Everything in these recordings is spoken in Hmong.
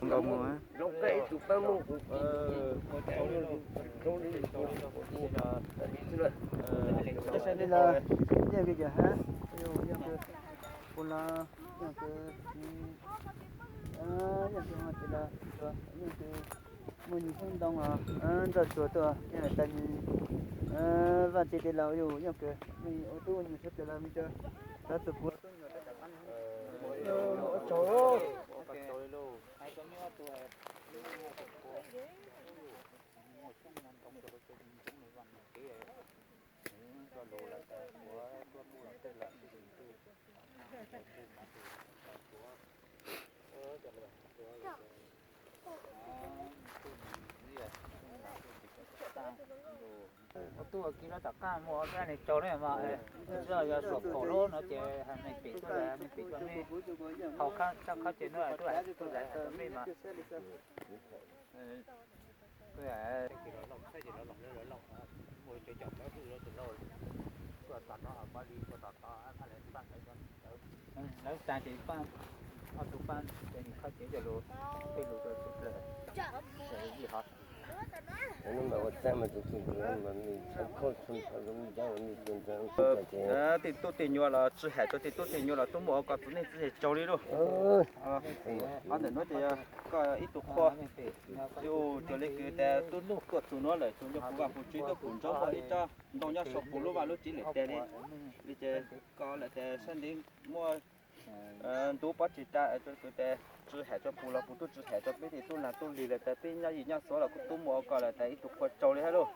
Nkaus mus. Yeej kws yog hab, yeej kws puv los, yeej kws, yeej kws, yeej kws muaj nyuag xyoob ntoo os, nroj tsuag tuaj, yeej tas nyuag vaj tse tes laus yus, yeej kws mej ua tub ua nyuag sawv daws los mej tso, txhua tus puav tub nyuag rov tawm qab. Ua tub ua kiv lawv tom qab muaj ob peb neeg tsaug ne mas, yog suam phaum lub no ces hais neeg pem tuaj, neeg pem tuaj nej haus khab, txhaj khab ces no tuaj, tuaj hais rau mej mas. Lawv tas ces pab, ob tug pab ces nws khab ces cov lus, tej lus rau txhua plaws, yij hov. Tej tub tej nyuag los tsi ham rau tej tub tej nyuag los tub muaj ua ko txhua neeg txhua tsaug li lauj. Qhov ntawm nuav ces yog koj ib tug qhua, yus cuag li kws tas tub tuaj txug nuav lawm tsuas yog puv vaj puv tsev tuaj pum ntsaub ua ib tsob ntoo nyob sau puv lub vaj lub tsev lawm tas li. Li ces koj lawm tas sab ntev muaj ntub pob tsi tas, kws tas tsi ham rua puv los puv tub, tsi ham rua peb tej tub nag tub lig lawm tas peb nyob yim nyob xuav los kuj tub muaj ua ko lawm tas ib tug qhua tsaug li hab lauj.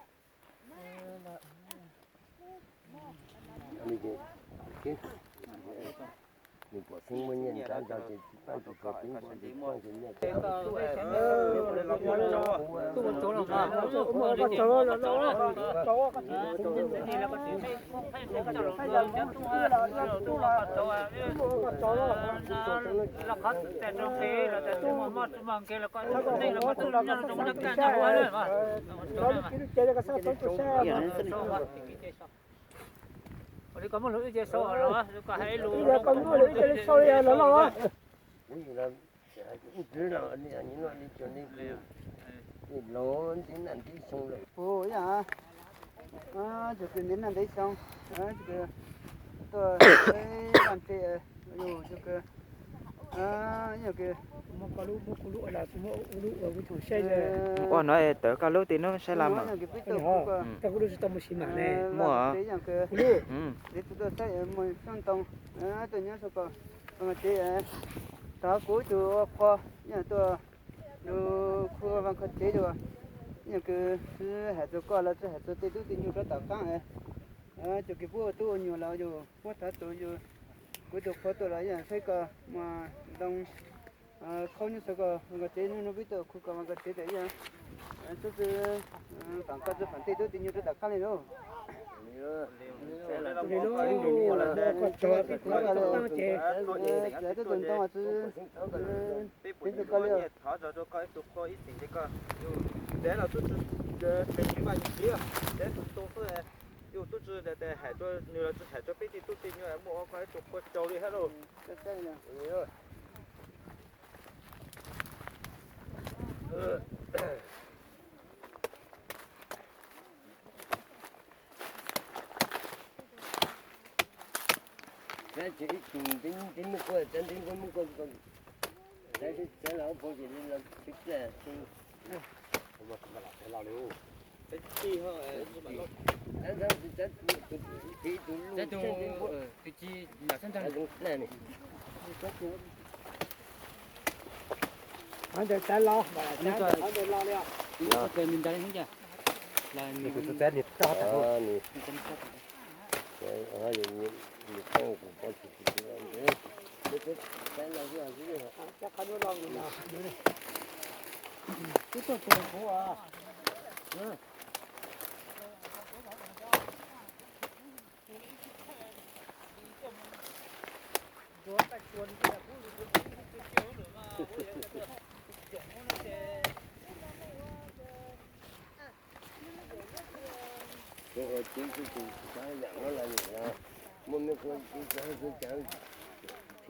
Ua li koj muab lug ib ce sau los, koj hais lug. Kuv yug los, kuv txwv los, kuv yog ntev naj ntev xyoo lawm. Kuv yog, tug kws ntev naj ntev xyoo, tug kws tuaj vaj ntse, yug tug kws, yog kws ua no tawm koj lub tej nub saib laj mas. Koj kuv lub tsis tau muaj sis mam ne. Muaj. Yog kws txiv tub tuaj saib muaj xyoob ntoo tuaj nyob sau ko, vaj ko tsev, tog kuv tug ua qhua, yog tuaj lug khu vaj ko tsev dua, yog kws tsi ham rua koj los tsi ham rua tej tub tej nyuag rov tom qaab, tug kws puab ua tub ua nyuag los yug puab thav tus yug kuv tug qhua tuaj los yog saib koj muaj ntoo khaub nyob sau ko vaj ko tsev, nub nub peb tuaj khu ko vaj ko tsev tas yog tub tsi faam koj tsi faam tej tub tej nyuag rov tom qaab le lauj. Txawm tub tug ntoo tsi teev tug koj li. Thov zog rua koj ib tug qhua ib txhis ces koj yug ntev los tub tsi, tseem tsis vaj yug txiv, ntev tug tu xwb, yug tub tsi tes hais rua nwg los tsi hais rua peb tej tub tej nyuag muaj ua koj ib tug qhua tsaug li hab lauj. Ib tug ntev muab kuaj, ntev muab kuaj, txav los pab ces los tib plab. Tus tsi los sab nraag. Ntawd txav los, ntawd los li. Tus txav nws rog tag. Twb tuaj txug kuv as. Kuv ua tsev xwb tus tsav yam no los yog muaj me kuv tsev tsav xwb tsav, tsev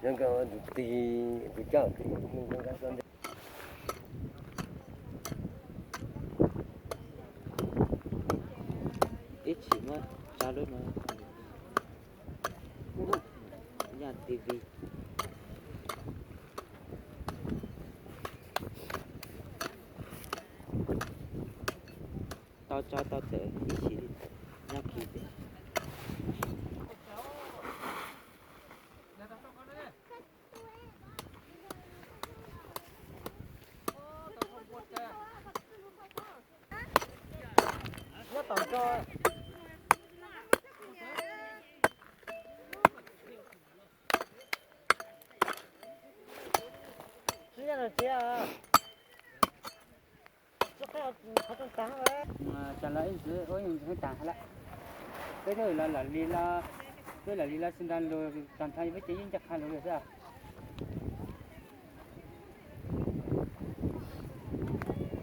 Tus tig, tus coj tig. Ib tsis muab tsa lub no, yog T V. Tau tso tau tawm ib tsis li, nyob kiv tiag. Nyob tom nrog. Tsis yog no tsis yog. Tsam los ib ntxwv ua ntxwv heev tas lawm. Peb twb los lam li los, peb lam li los sib nrog lus tag nrho peb ces yeej nco qab lus lawm xwb.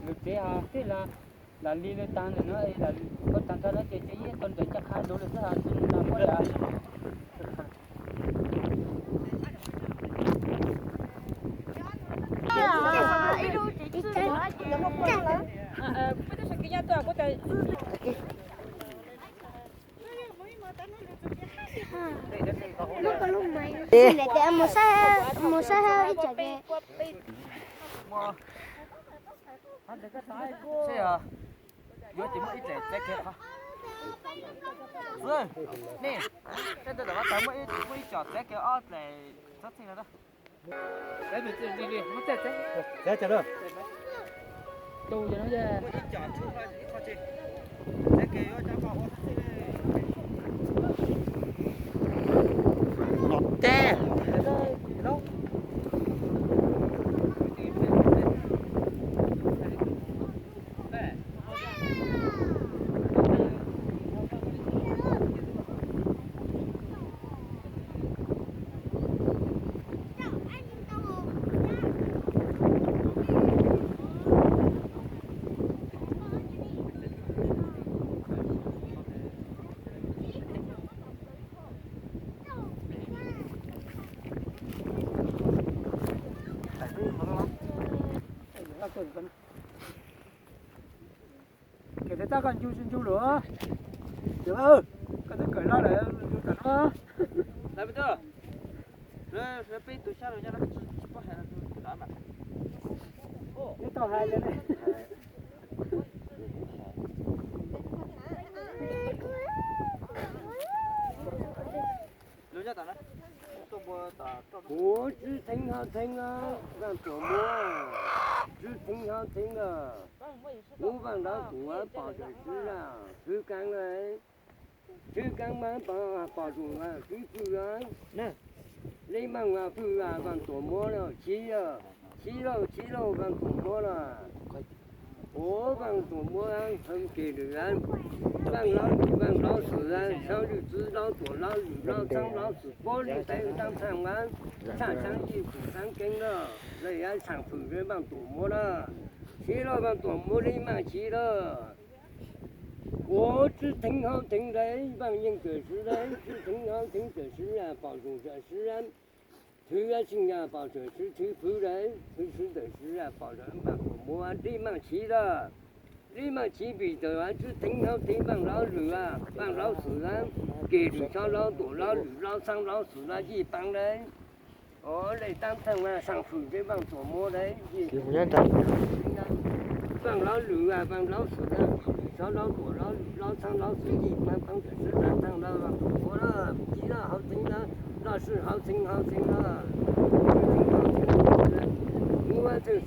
Lus tsev ho twb los, los li lus tag ntawm no, ua tag nrho no ces ces yeej tau nrog nco qab lus lawm xwb ho tsis los muaj li. Mus saib ib tsam. Yuav ces muaj ib txhais txav kiag qhov. Nej, tej ntawd muaj ib, muaj ib co txav kiag ob txhais txhob txheej no. Txav txav, muab txav txav. Tus yog no muaj ib co txav kiag ua txhob txheej. Los teb. Ces tab koj ncu ncu lawm. Koj twb kawm loj lawm, ncu tom no. Neb tau hais li ne. Kuv Tswv Theev Hauv Theev, Vaaj Tuam Muab, Tswv Theev Hauv Theev a, kuv Vaaj Nrauv Tuam pom Tswv Sib Zaj, Tswv Kaav a, Tswv Kaav mas pom, pom Tswv Pwm a, Li Maaj a, Pwm a, Vaaj Tuam Muab a, Chiv a, Chiv lauj, Chiv lauj, Vaaj Tuam Muab a. Kuv Vaaj Tuam Muab, Hawm Kis Lwm a, Vaaj Laub Lwm, Vaaj Laub Xwm a, Xyoob Lwm Txwv, Laub Tuam, Laub Lwm, Laub Txheeb, Laub Xwm, Puab Lwm Teev, Taab Thaaj a, Thaaj Txheeb, Yij Pwm, Txheeb Keeb a, Xaam Pwm, Vaaj Tuam Muab a. Chiv lauj, Vaaj Tuam Muab, Li Maaj Chiv a. Kuv Tswv Theev Hauv Theev a, Vaaj Yeej Tswv Sib a, Tswv Theev Hauv Theev Tswv Sib a, pom Tswv Sib a, Thwv Yeej Tswv a, pom Tswv Sib, Thwv Pwm a, Thwv Sib Txwv Sib a, pom Vaaj Tuam Muab, Li Maaj Chiv a. Li Maaj Chiv Pwm Tawm a, Tswv Theev Hauv Theev, Vaaj Laub Lwm a, Vaaj Laub Xwm a, Kis Lwm, Xyoob Laub Tuam, Laub Lwm, Laub Txheeb, Laub Xwm a, Yij Paab a. Os, Lej Taab Thaaj a, Xaam Pwm, Vaaj Tuam Muab a. Vaaj Laub Lwm a, Vaaj Laub Xwm a, Kis Lwm, Xyoob Laub Tuam, Laub Lwm, Laub Txheeb, Laub Xwm, Yij Paab, Paab Tawm Sib, Taab Thaaj a, Vaaj Tuam Muab a. Chiv a, Hauv Theev a, Loj Swj Hauv Theev, Hauv Theev a. Kuv Txwj Xeem Tawm Sib a, Txwj Hmoob Xyoo a, Txwj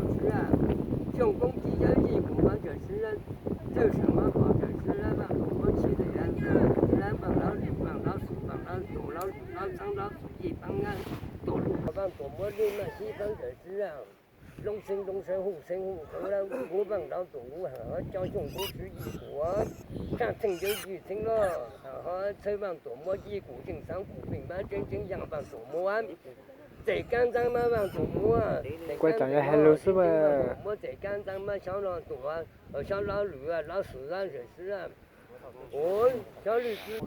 Sib a, Xyooj Koob Tib Yawb Yij Pwm Paab Tawm Sib a, Txwj Seem Muab Paab Tawm Sib a, Vaaj Tuam Muab Chiv Tawm Sib a, Vaaj Laub Lwm, Vaaj Laub Xwm, Vaaj Laub Tuam, Laub Lwm, Laub Txheeb, Laub Xwm, Yij Paab a. Tuam Lwm, Vaaj Tuam Muab Li Maaj Chiv Paab Tawm Sib a. Loob Xeeb, Loob Xeeb, Hu Xeeb, Hu Xeeb, kuv Vaaj Laub Tuam, kuv has coj Xyooj Koob Tib Yawb Yij Pwm a, Txheej Yawb Yij Txheeb a, has ho txhawb Vaaj Tuam Muab Yij Kuv, Yeej Xaab Kuv, Peem Paab, Tseeb Tseeb, Yaaj Vaaj Tuam Muab, Txeem Kaab Ntxaab Maab Vaaj Tuam Muab, Txeem Kaab Ntxaab Maab, Txeem Kaab Ntxaab Maab, Xyoob Laub Tuam, Xyoob Laub Lwm, Laub Xwm, Laub Txheeb Sib a. Ua, Xyoob Lwm Txwv,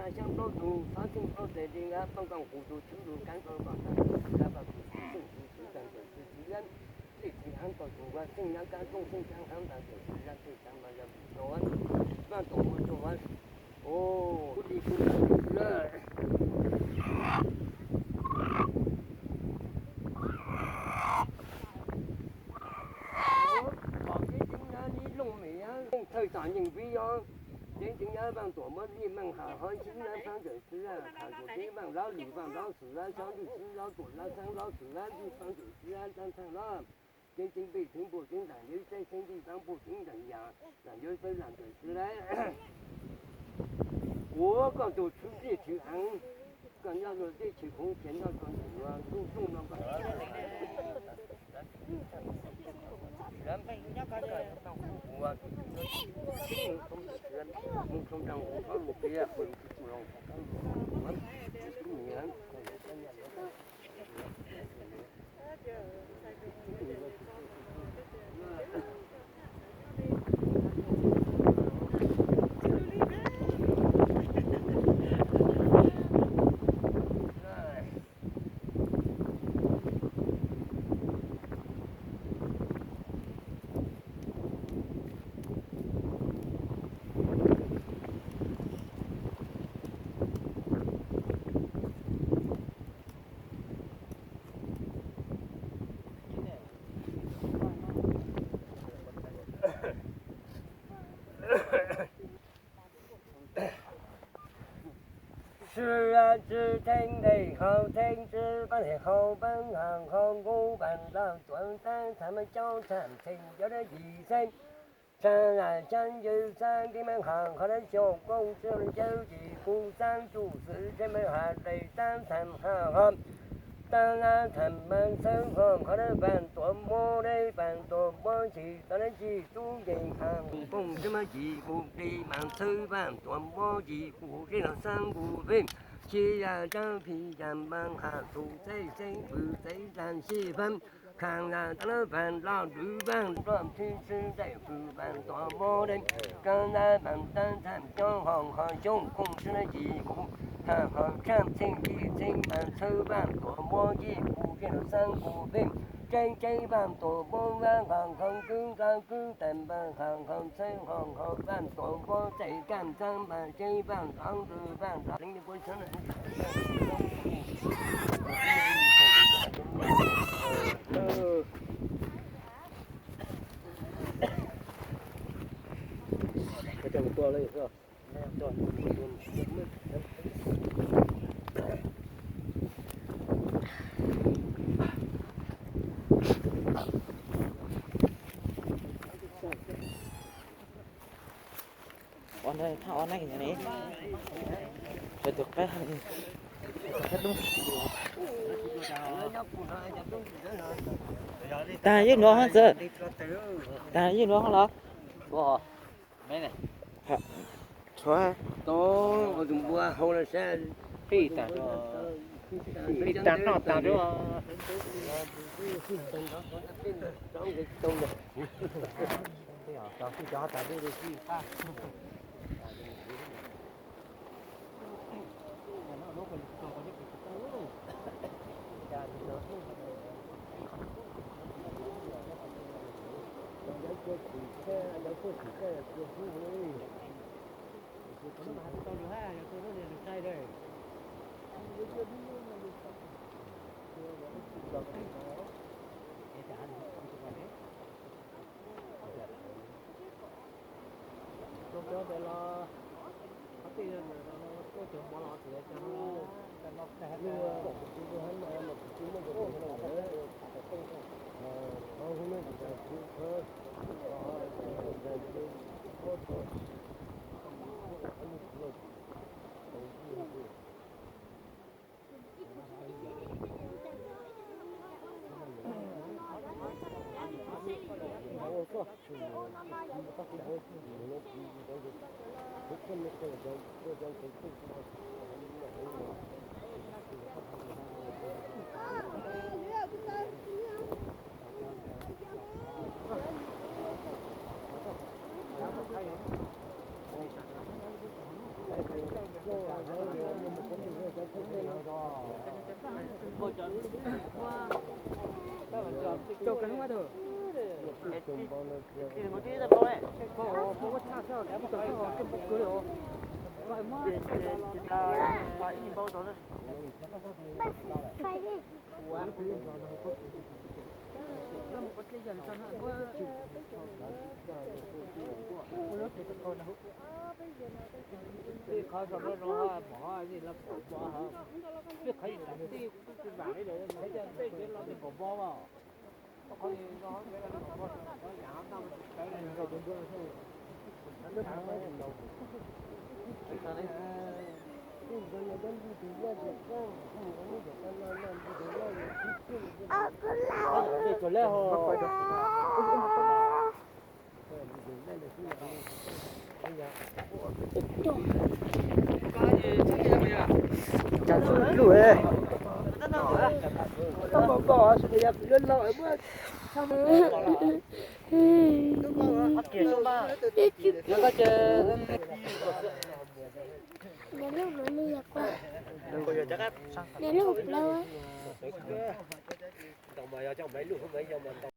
Xyoob plaub tug, xob xeej plaub tes, li nqa poj nkoos kuv tus tshwj lug kab nkaus kom tag txwv txwv lab, poj tus tshwj xeej txwv txwv tag txwv txwv lab, lij txiv hnab kom tug ua xeej nab kab tooj xeej kab hnab tag txwv txwv lab, txwv tag mas yog vim rau Vaj Tuam ua rau Vaj, o, kuj li kuj li lawm. Pom kev tseeb nab nib looj mem, yeej thawj tom nyeem vib os. Kev tseeb nab Vaj Tuam muab lij meej ham hob ntsib nab Xab Ntawm Xwb, tham tus kev Vaj Laub Lwm Vaj Laub Xwm Lab Xyob Lwj Xwb Laub Tuam Lab Xeeb Laub Xwm Lab Lij Vaj Ntawm Xwb Lab Tag Thaj Lab. Kev tseeb pej txheeb puj tseeb ntaam yawg txaij txheeb lij txeeb puj tseeb ntaam yam ntaam yawg txawj lam Ntawm Xwb Lab. Ua koj tus tshwj txij tshwj eev, koj nyob luag teb tshwj khuv kiag nyob koj ntawm luag ntuj rooj no koj Sw tsw theeb ntej hau theeb tsw pab ntej hau pab hau hau nkuj pab ntau tuam txab txham cov txham txheej cov dab yim xeeb txham lam xyab ywg xab kib mab hau hau dab xyoo koob tsw cawv yim kuj xab tsuj xwm tseeb mab ha dej txab txham ha ho tab lab txham pab xeeb ho hau dab pab tuam muab dej pab tuam muab tsis tau dab tsis tub yeej ha koob tsw mab yim kuj plig pab xeeb pab tuam muab yim kuj zeb los xab kuj plig tsis yam tsab plig yam pab ha tus txeeb txeeb pwg txeeb tag sij pab kha la tab lab pab los lwm pab los thib sib txeeb pwg pab tuam muab dej kab lab pab tab txham coob ho ho xyoob koob tsw mab yim kuj ha ho tshab txheej yim txheej pab xeeb pab tuam muab yim kuj zeb los xab kuj plig tseeb tseeb pab tuam muab pab ho ho kwb nqa kwb tas pab ho ho txheeb ho ho pab tuam muab txeeb kaj txhab pab tseeb pab ntov ntws pab ntov leej puab txhab Ua ntawd thaj ua neej ne, sawv tus qab, qab dub. Tag ib nuav hov txawm, tag ib nuav hov los. Tshuav. Tau ua tus npua hau los sab. Pib tag, pib tag noj tag. Cas txuj dluj, tau npau npau, tab sis yog kuv lub laug muab. Nws lub plaub.